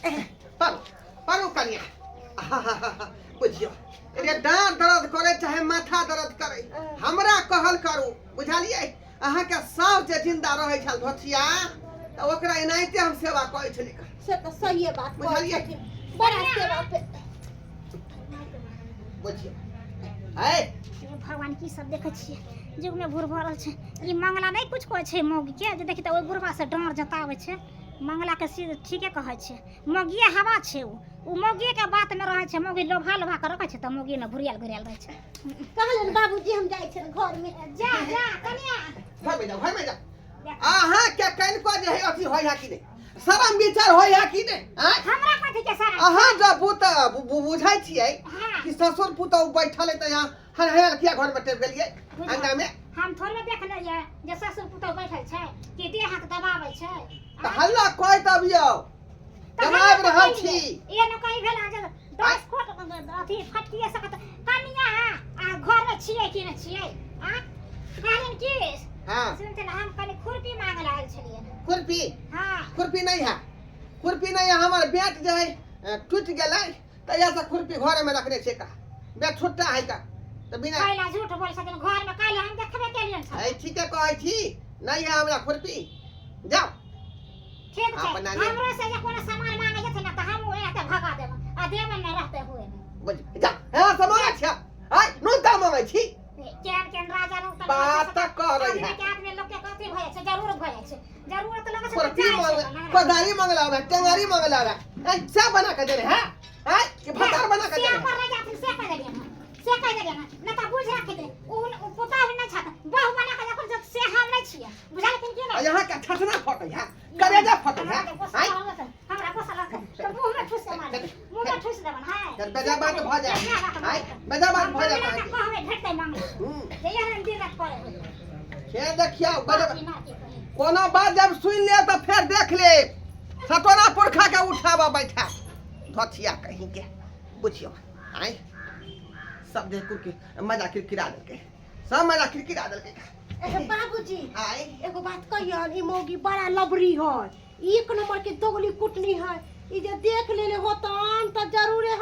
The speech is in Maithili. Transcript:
परू परू कनिया बुझियो रे डाँर दर्द करे चाहे माथा दर्द करे हमरा कहल करू बुझलियै अहाँके साउस जे जिंदा रहै छल धोथिया तऽ ओकरा एनाहिते हम सेवा करै छलियै से तऽ सहिए बात कहै बुझलियै? छथिन बड़ा सेवा पे बुझियो है हे भगवान की सब देखै छियै युगमे भूर भऽ रहल छै ई मंगला नहि कुछ कहै छै मौगीके जे देखी तऽ ओहि बुढ़वा से डाँर जताबै छै मंगलाके से ठीके कहै छै मौगिए हवा छै ओ ओ मौगिएके बातमे रहै छै मौगी लोभा लोभा कऽ रखै छै तऽ मौगी ने घुरियाल घुरियाल रहै छै कहलनि बाबूजी हम जाइ छियनि घरमे जा जा कनिया घरमे जाउ घरमे जाउ अहाँके कनिको जे है अथी होइ है कि नहि शरम विचार होइ है कि नहि आँय? हमरा कथी के सारा अहाँ जब पुत बुझै छियै हाँ। कि ससुर पुतहु बैठल है तऽ यहाँ हर हर किया घरमे टेप गेलियै अंगनामे हम थोड़े देख लियै जे ससुर पुतहु बैठल छै कि देह हाथ दबाबै छै तऽ हल्ला कहि दबियौ तऽ हम हल्ला आबि तऽ रहल कहियै। छी एहन कहीं भेल अहाँ जे 10 फुट अथी फटकिए सकत कनिया आ घरमे छियै कि नहि छियै आ कहलियनि की हाँ सुनते ने हम कनि खुरपी मांगे लए आयल छलियै खुरपी हाँ खुरपी नहीं है खुरपी नहीं है हमर बेट जे है टूटि गेलै तहिया से खुरपी घरे में रखने छै का बेट छोटा है का तऽ बिना कैला झूठ बोल छथिन घरमे काल्हि हम देखबे केलियनि छल है ठीके कहै छी नहीं है हमरा खुरपी जाओ ठीक छै अपना ले। हमरो से जे कोनो सामान मांगे जेथिन ने तऽ हम ओहे के भगा देब आ देब ने रहते हुए बुझ जा हाँ से मांगै छियै आइ नुनता मांगै छी केहन केहन राजा लोग तऽ बात तऽ करै है आदमी के आदमी लोग के कथी भऽ जाइ छै जरूर भऽ जाइ छै जरूरत लगै छै तऽ खुरपी जाइ मांगे छै ने। कोदारी मांगला है टेंगारी मांगला है ऐ से बना के देने है ऐ कि भतार बना के से देने पर रह जाथिन से कह देलियनि हन से कह देलियनि हन नहि तऽ बुझि रखित ओ ओ पुतहु नहि छथि बहु बना के जखन जब से हम नहि छियै बुझलखिन कि आ नहि यहाँ के छठना फटै है कलेजा फटै है हमरा ऐ हमरा गुस्सा लगतै तऽ मुँहमे ठुस के मारबै मुँहमे ठुस देबनि हाय चल बेजा बात भऽ जाए ऐ बेजा बात भऽ जाए अहाँके कहबै भेटतै मांगला जे एहन दिन राति करै होय से देखियौ बजे की ना की कही कोनो बात जब सुनि लेब तऽ फेर देख लेब सतोना पुरखा के उठाबऽ बैठा धोथिया कहीं के बुझियौ आँय सब देख के मजा किरकिरा देलकै सब मजा किरकिरा देलकै ए, बाबूजी आँय एगो बात कहियन ई मौगी बड़ा लबरी है एक नंबर के दोगली कुटनी है ई जे देख लेले होतन तऽ जरूरे